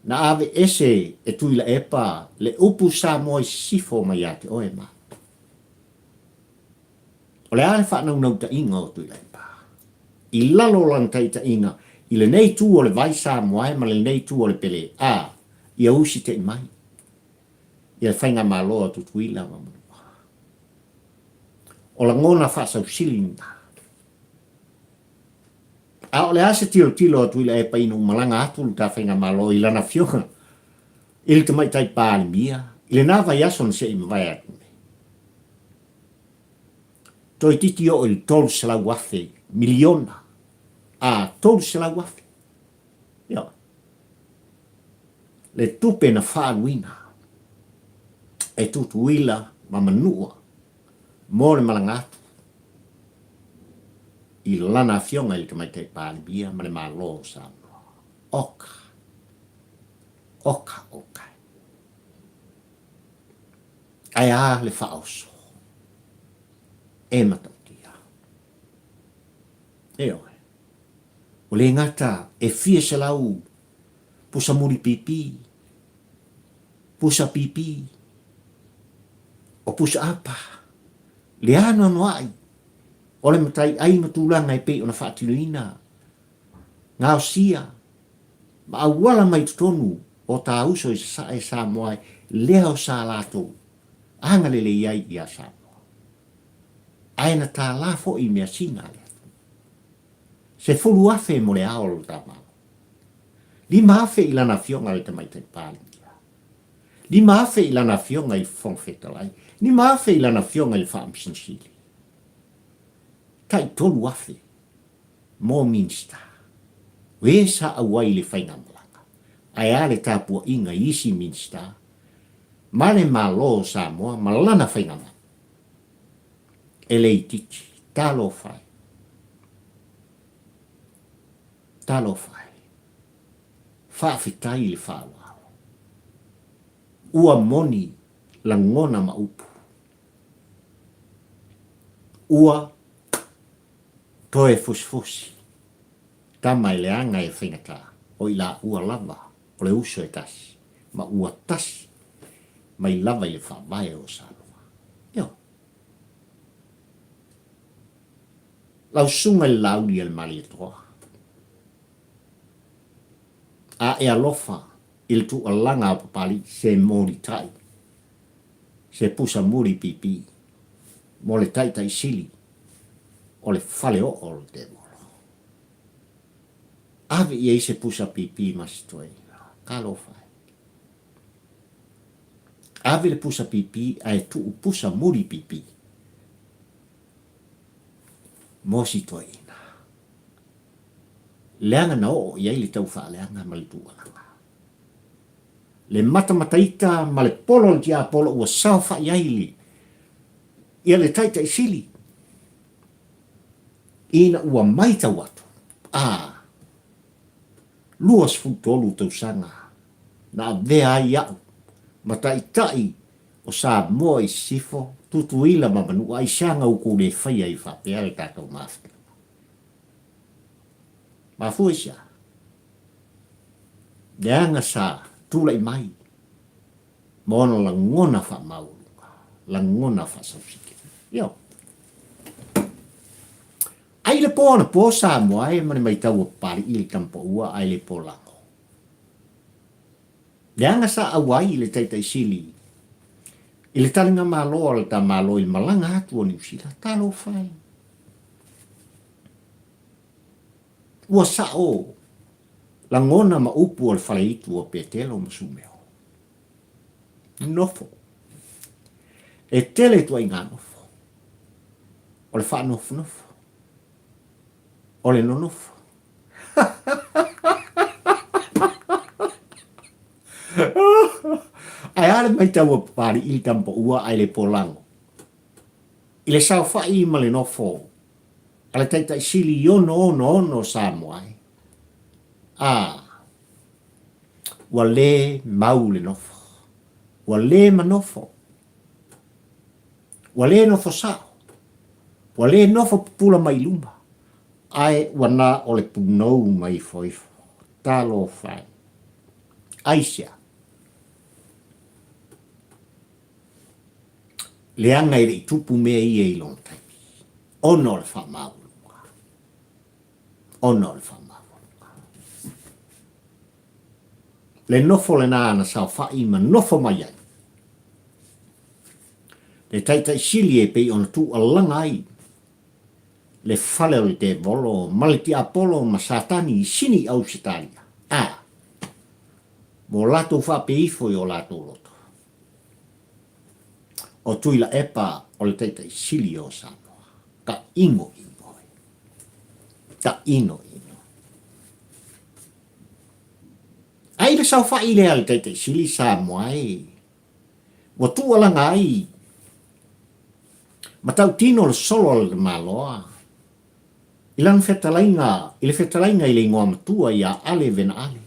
Na aveese e Tuilaepa le upu Samoa i Sisifo mai ia te oe ma au. O le a le faanaunautaiga o Tuilaepa? I lalo o lana taitaiga i lenei itu o le vai Samoae ma lenei itu o le Pele A, ia usita'i mai ia le Faigamalo a Tutuila ma Manua. O lagona faasausili lena. A o le a se tilotilo a Tuilaepa ina ua malaga atu le ta Faigamalo i lana afioga i le Tamaitai Palemia i lena vaiaso na se i mavae atu nei? Toeitiiti oo i le 300,000 miliona, a, 300,000. Ioe. Le tupe na faaaluina e Tutuila ma Manua mo le malaga atu i lana afioga i le Tamaitai Palemia ma le Malo o Samoa. Oka. Oka, oka. Ae a le faaoso e matautia? Ioe. Ua le gata e fia selau pusa muli pipi, pusa pipi, o pusa apa, le anoanoai o le matai ai ma tulaga e pei ona faatinoina, gaosia ma auala mai totonu o ta uso i Sasae Samoa lea o sa latou agalelei ai ia Samoa. Ae na tālā foi i measina a le atunuu. 10,000 mo le ao o lo ta Malo. 5,000 i lana afioga le Tamaitai Palemia. 5,000 i lana afioga i le Fofoga Fetalai. 5,000 i lana afioga i le Faamasino Sili. Tai 3,000 mo Minisita. O e sa auai i le faigamalaga, ae a le tapuaiga i isi Minisita ma le Malo o Samoa ma lana faigamalaga. E le itiiti. Talofa e. Talofa e. Faafetai i le faaaloalo. Ua moni lagona ma upu. Ua Toe fusifusi, tama e leaga e faigata, o i laua lava o le uso e tasi, ma ua tasi mai lava i le faavae o Samoa. Ioe. Lau susuga i le Laauli a le Malietoa, a e alofa i le tuualaga a Papalii se molitai, se pusa muli piipii mo le taitai sili o le fale oo o le tevolo. Ave i ai se pusa pipi ma se toeaina. Talofa e. Ave le pusa pipi ae tuu pusa muli pipi mo si toeaina. Leaga na oo i ai le taufaaleaga ma le tuualaga. Le matamataita ma le polo o le tiapolo ua saofai ai le ia le Taitai Sili ina ua maitau atu, a 23 tausaga na avea ai au ma Taitai o Samoa i Sisifo, Tutuila ma Manua, aisiaga ua tou le faia ai faapea le tatou mafutaga. Mafua i se a? Leaga sa tulai mai ma ona lagona faamaualuga, lagona faasausili. Ioe. Ai le po anapo Samoa e ma le maitau a Papalii i le tamapaua ae le po lago. Leaga sa auai i le Taitai Sili i le taliga malo a le ta Malo i le malaga atu o Niu Sila, talofa e. Ua sao lagona ma upu o le faleitu o Petelo ma Sumeo. Nofo. E tele ituaiga nofo. O le faanofonofo. O le nonofo. Ae a le maitau a Papalii i le tamapaua ae le polago. I le saofai ma le nofo. a le Taitai Sili i 666 o Samoa ai. A, ua lē mau le nofo, ua lē manofo, ua lē nofo sa'o, ua lē nofo pupula mai i luma, ae ua na o le punou ma ifoifo. Talofa e! Aisea? Leaga e le i tupu mea ia i lona taimi, ona o le faamaualuga. Ona o le faamaualuga. Le nofo lena na saofai ma nofo mai ai le Taitai Sili e pei ona tuualaga ai le fale o le tevolo ma le tiapolo ma Satani i sini i Ausetalia, a mo latou faapea ifo i o latou loto. O Tuilaepa o le Taitai Sili o Samoa. Ka inoino e. Ka inoino. Ai le saofai lea a le Taitai Sili Samoa e ua tuualaga ai ma tautino le solo a le tamaloa i lana fetalaiga i le fetalaiga i le igoa matua ia Ale Vena Ale.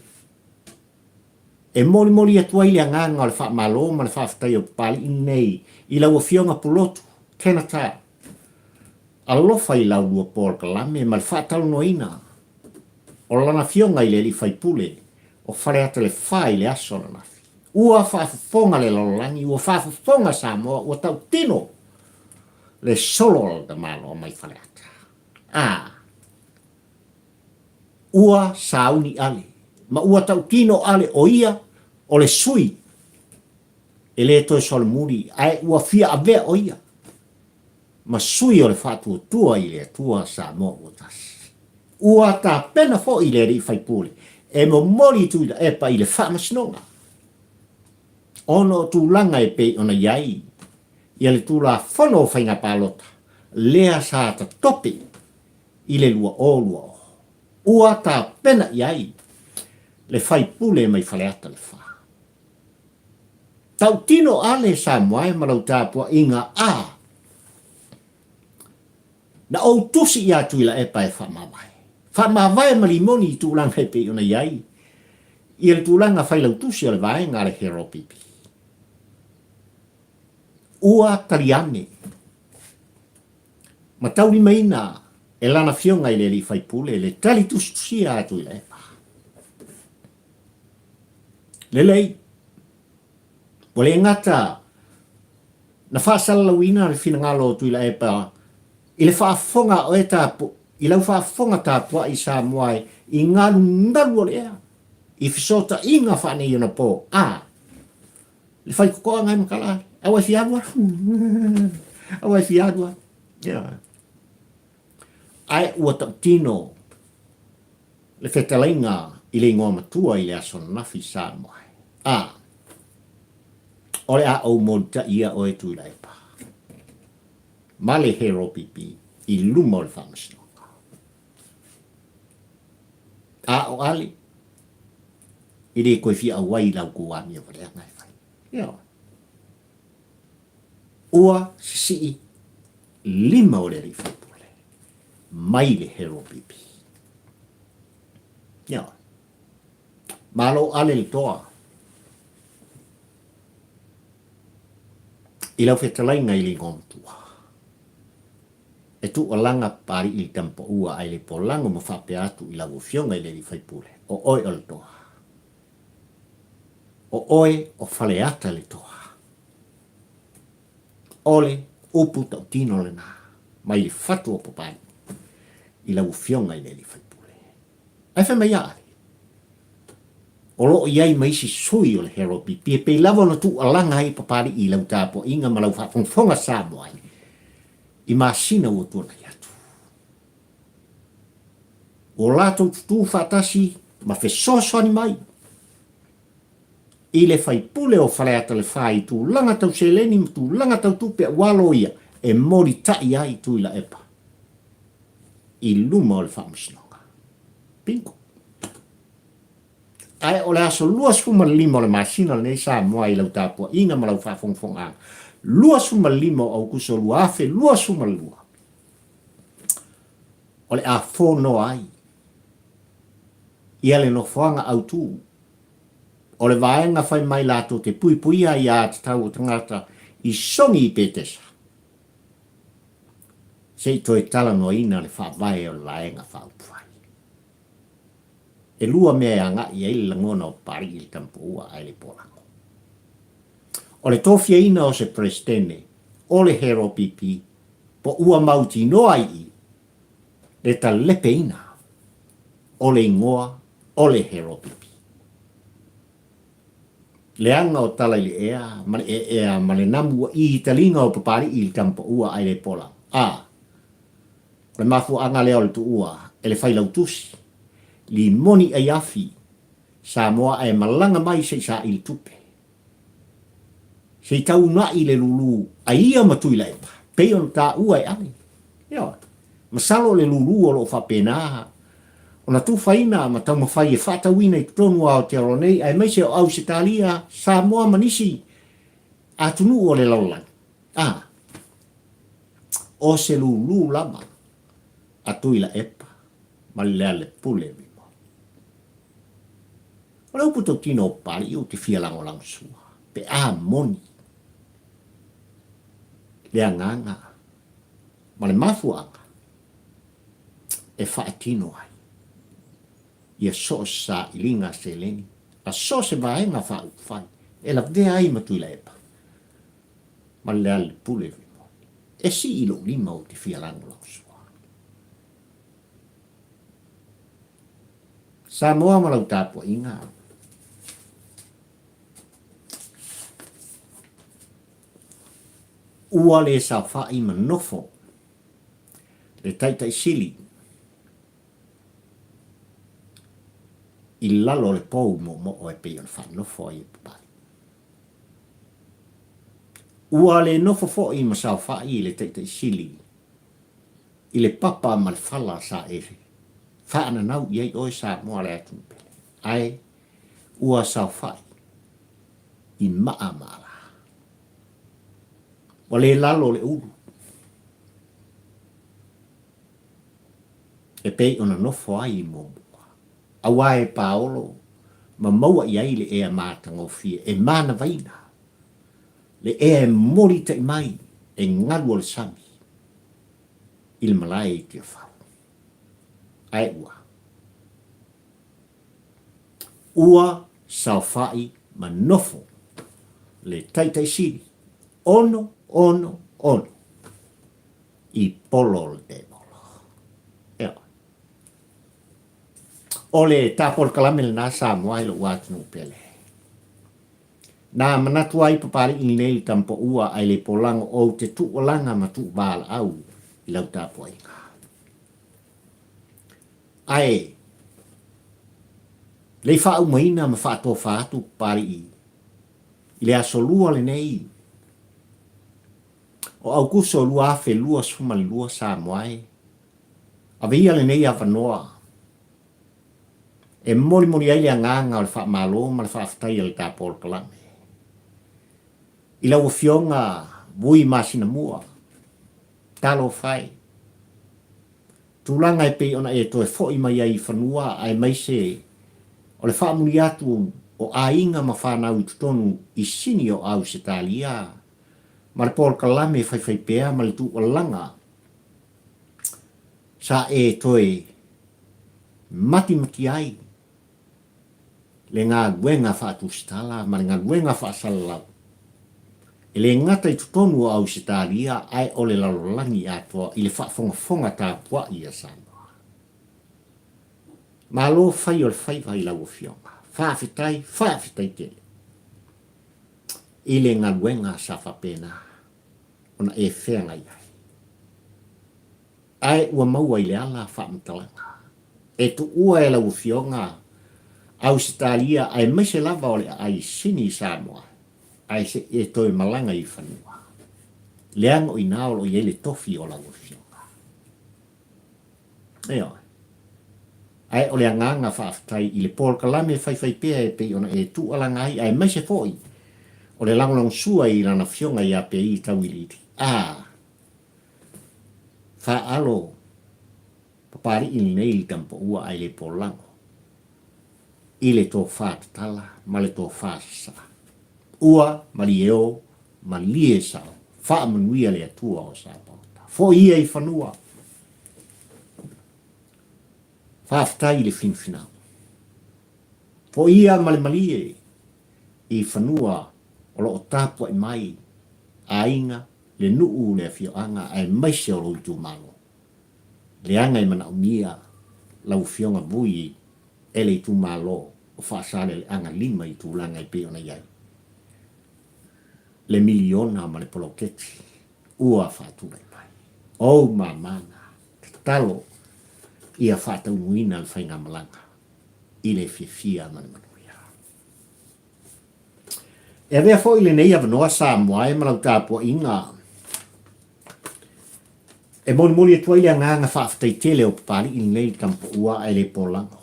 E molimoli atu ai le agaga o le faamalo ma le faafetai o Papalii nei i lau Afioga Pulotu, Kenata. Alofa i lau lua polokalame ma le faatalanoaina o lana afioga i le alii faipule o Faleata Le Fa i le aso ananafi. Ua faafofoga le lalolagi, ua faafofoga Samoa, ua tautino le solo o le tamaloa mai Faleata. A! Ua sauni Ale, ma ua tautino Ale o ia o le sui e le toe solomuli, ae ua fia avea o ia ma sui o le faatuatua i le Atua Samoa ua tasi. Ua tapena foi le alii faipule e momoli i Tuilaepa i le faamasinoga ona o tulaga e pei ona i ai ia le Tulafono o Faiga Palota lea sa tatope i le 2020. Ua tapena i ai le faipule mai Faleata le Fa. Tautino ale Samoa e ma lau tapuaiga a na ou tusi ia Tuilaepa e faamavae. Faamavae ma limoni i tulaga e pei ona i ai ia le tulaga failautusi o le vaega a le HRPP. Ua tali ane ma taulimaina e lana afioga i le alii faipule le tali tusitusia a Tuilaepa. Lelei, ua le gata na faasalalauina le finagalo o Tuilaepa i le faafofoga a oe tapu, i lau faafofoga tapuai Samoa i galugalu o le ea, i fesootaiga faaneionapo, a le faitotoa ngai matala ale, aua e fia alu alu, aua e fia alu alu. Yeah. Ae ua tautino le fetalaiga i le igoa matua i le aso ananafi Samoa e. A, o le a ou molitaia oe Tuilaepa ma le HRPP i luma o le faamasinoga. A o Ale, e le toe fia auai i la outou amio valeaga e fai. Ioe. Ua sisii lima o le alii faipule mai le HRPP. Ioe. Malo Ale le toa i lau fetalaiga i le igoa matua. E tuualaga Papalii i le tama paua ae le polago ma faapea atu i lau afioga i le alii faipule, o oe o le toa. O oe o Faleata le toa. O le upu tautino lena mai le fatu o Papalii i lau afioga i le alii faipule. Ae fai mai ia Ale, o lo o i ai ma isi sui o le HRPP e pei lava ona tuualaga ai Papalii i lau tapuaiga ma lau faafogafoga Samoa ai i masina ua tuanai atu. Ua latou tutū faatasi ma fesoasoani mai i le faipule o Faleata Le Fa i tulaga tau seleni ma tulaga tau tupe aua loia e molitai ai Tuilaepa i luma o le faamasinoga. Bingo! Ae o le aso 25 o le masina lenei Samoa i lau tapuaiga ma lau faafogafogaaga, 25 o Aukuso 2022. O le a fonoa ai ia le nofoaga autū o le vaega fai mai latou te puipuia ai a tatau o tagata i sogi i Petesa se i toe talanoaina le faavae o le Vaega Faaupufai. E lua mea e agai i ai le lagona o Papalii i le Tamapuua ae le Polago. O le tofiaina o se Peresetene o le HRPP po ua mautinoa i i le talepeina o le igoa o le HRPP. Leaga o tala i le ea ma le ea ma le namu ua i taliga o Papalii i le Tamapuua ae le Polago. A O le mafuaaga lea o le tuua e le Failautusi, limoni aiafi Samoa ae malaga mai se i saili tupe. Se i tauna'i le lulu a ia ma Tuilaepa, pei ona taua e Ale. Ioe. Masalo o le lulu o lo o faapena ona tufaina ma taumafai e faatauina i totonu o Aotearoa nei aemaise o Ausetalia, Samoa ma nisi atunuu o le lalolagi. A. O se lulu lava a Tuilaepa ma Lealepule Rimoni. O le upu tautino o Papalii ou te fia lagolagosua pe a moni le agaga ma le mafuaaga e faatino ai ia so o se sailiga seleni a so o se vaega faaupufai e lavea ai ma Tuilaepa ma Lealepule Rimoni. E sii lou lima ou te fia lagolagosua. Samoa ma lau tapuaiga. Ua le saofai ma nofo le Taitai Sili i lalo o le pou moomoo e pei ona faanofo ai e Papalii. Ua le nofo foi ma saofai le Taitai Sili i le papa ma le fala sa e faananau i ai oe Samoa le atunuu pele, ae ua saofai i maa ma ala. Ua le lalo le ulu e pei ona nofo ai i muamua, aua e paolo ma maua i ai le ea matagofie e manavaina, le ea e molitai mai e galu o le sami. i le malae i Tiafau. Ae ua. Ua saofai ma nofo le Taitai Sili ono, ono, ono i polo o le tevolo. Ioe. O le tapolokalame lena Samoa i lou atunuu pele. Na manatu ai Papalii lenei le tamapaua ae le polago ou te tuualaga ma tuuvalaau i lau tapuaiga. Ae le i faaumaina ma faatofa atu Papalii i le aso lua lenei o Aukuso 2022 Samoa e ave ia lenei avanoa E molimoli ai le agaga o le faamalo ma le faafetai a le ta polokalame i lau Afioga Vui Masinamua, talofa e. Tulaga e pei ona e toe foi mai ai i fanua aemaise o le faamuli atu o aiga ma fanau i totonu i sini o Ausetalia ma le polokalame faifaipea ma le tuualaga sa e toe matimati ai le galuega faatusitala ma le galuega faasalalau, e le gata i totonu o Ausetalia ae o le lalolagi atoa i le faafogafoga tapuai a Samoa. Malo fai o le faiva i lau Afioga. Faafetai, faafetai tele i le galuega sa faapena ona e feagai ai. Ae ua maua i le ala faamatalaga e tuua e lau Afioga Ausetalia aemaise lava o le aai sini i Samoa ae se i e toe malaga i fanua. Leaga o ina o lo o i ai le tofi o lau Afioga. Ioe. Ae o le agaga faafetai i le polokalame faifaipea e pei ona e tuualaga ai aemaise foi o le lagolagosua i lana Afioga ia Pei Tauiliili. A! Faalo. Papalii lenei i le Tamapaua ae le polago i le tofa tatala ma le tofa sasaa. Ua malieo, malie sao, faamanuia le Atua o Sapaota. Foi ia i fanua. Faafetai i le finafinau. Foi ia ma le malie i fanua o lo o tapuai mai aiga, le nuu, le afioaga aemaise o lou itumalo. Leaga e manaomia lau Afioga Vui e le itumalo o Faasaleleaga 5 i tulaga e pei ona i ai le miliona ma le poloketi ua faatulai mai. Ou mamana, tatalo ia faataunuina le faigamalaga i le fiafia ma le manuia. E avea foi lenei avanoa Samoa e ma lau tapuaiga e molimoli atu ai le agaga faafetai tele o Papalii lenei le Tamapaua ae le polago.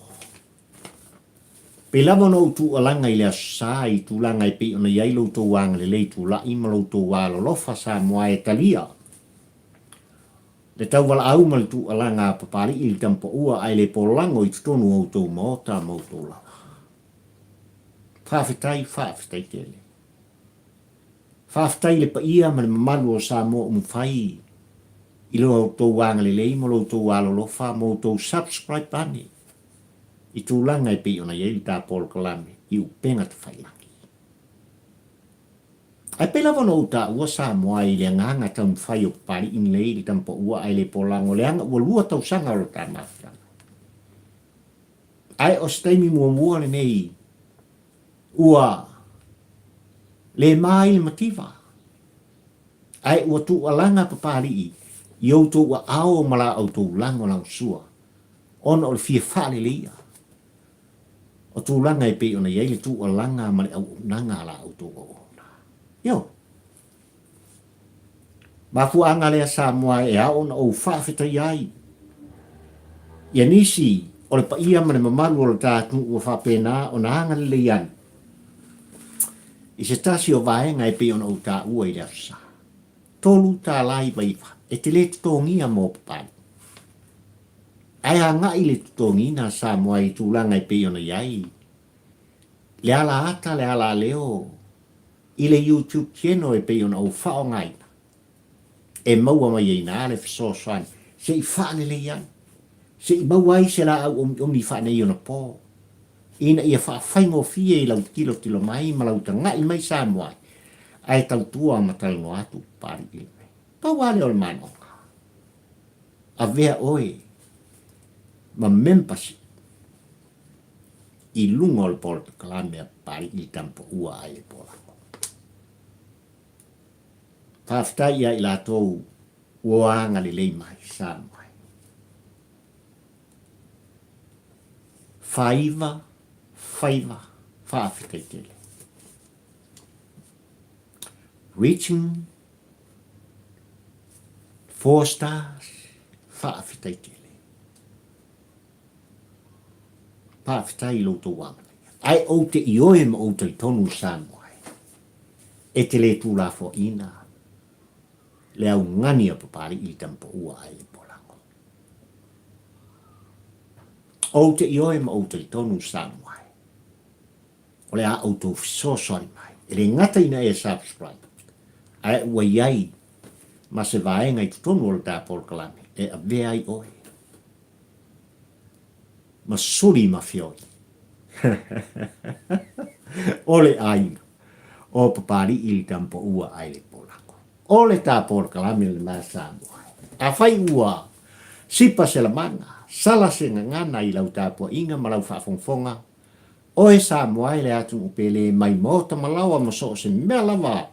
Pei lava ona ou tuualaga i le Aso Sa i tulaga e pei ona i ai lo outou agalelei tulai ma lo outou alolofa Samoa e talia le tauvalaau ma le tuualaga a Papalii le Tamapaua ae le polago i totonu o outou maota ma outou laoa. Faafetai, faafetai tele. Faafetai i le paia ma le mamalu o Samoa ua mafai i lo outou agalelei ma lo outou alolofa ma outou subscribe ane i tulaga e pei ona i ai le ta polokalame i upega tafailagi. Ae pei lava ona ou taua Samoa i le agaga taumafai o Papalii nei le Tamapaua ae le polago leaga ua lua tausaga o lo ta mafutaga. Ae o se taimi muamua lenei ua le ma ai le mativa, ae ua tuualaga Papalii i outou aao ma la outou lagolagosua ona o le fia faaleleia o tulaga e pei ona i ai le tuualaga ma le auaunaga a la outou auauna. Ioe. Mafuaaga lea Samoa e ao ona ou faafetaia ai ia nisi o le paia ma le mamalu o le ta atunuu ua faapena ona agalelei ai i se tasi o vaega e pei ona ou taua i le Aso Sa. $3.99 e te le totogia mo Papalii. Ae agai le totogiina Samoa i tulaga e pei ona i ai le ala ata le ala leo i le YouTube channel e pei ona ou faaaogaina, e maua mai ai ina le fesoasoani se i faalelei ai, se i maua ai se laau omiomi faaneionapo, ina ia faafaigofie i lau tilotilo mai ma lau taga'i mai Samoa ai, ae tautua ma talanoa atu Papalii lenei. Pau lava lea o le manaoga. Avea oe ma membership i luga o le polokalame a Papalii i Tampaua ai le Polago. Faafetai ia i latou ua agalelei mai Samoa. Faiva, faiva, faafetai tele. Reaching four stars, faafetai tele. Faafetai i lo outou amanaia. Ae ou te ioe ma ou talitonu Samoa e, e te le tulafoaina le augani a Papalii i le Tamapaua ae le Polago. Ou te ioe ma ou talitonu Samoa e, o le a outou fesoasoani mai. E le gata ina e subscribe, ae ua i ai ma se vaega i totonu o le ta polokalame e avea ai oe ma suli ma feoi o le aiga o Papalii le Tamapaua ae le Polago. O le ta polokalame lena Samoa. Afai ua sipa se lamaga, sala se gagana i lau tapuaiga ma lau faafogafoga, oe Samoa e le atunuu pele mai maota ma laoa ma so o se mea lava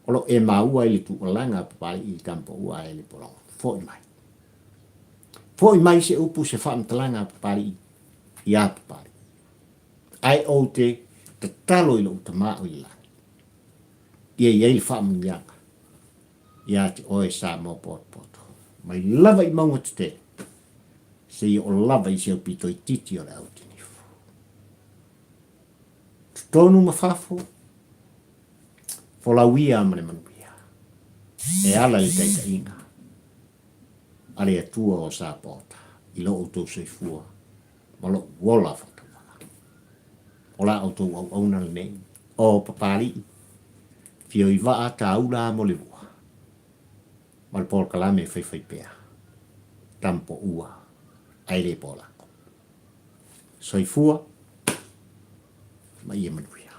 o lo o e maua i le tuualaga a Papalii le Tamapaua ae le Polago. Foi mai. Foi mai se upu se faamatalaga a Papalii iā Papalii. Ae ou te tatalo i lou Tama o i le lagi, ia i ai le faamanuiaga iā te oe Samoa potopoto, mai lava i mauga tetele, seia oo lava i se aupito itiiti o le au tinifu. Totonu ma fafo, folau ia ma le manuia, e ala i le taitaiga a le Atua o Sapaota. i lo outou soifua ma lou ola faatauvaa. O la outou auauna lenei, o Papalii, Fioivaa Taula Molevua, ma le polokalame e faifaipea, Tamapoua ae le Polako. Soifua ma ia manuia.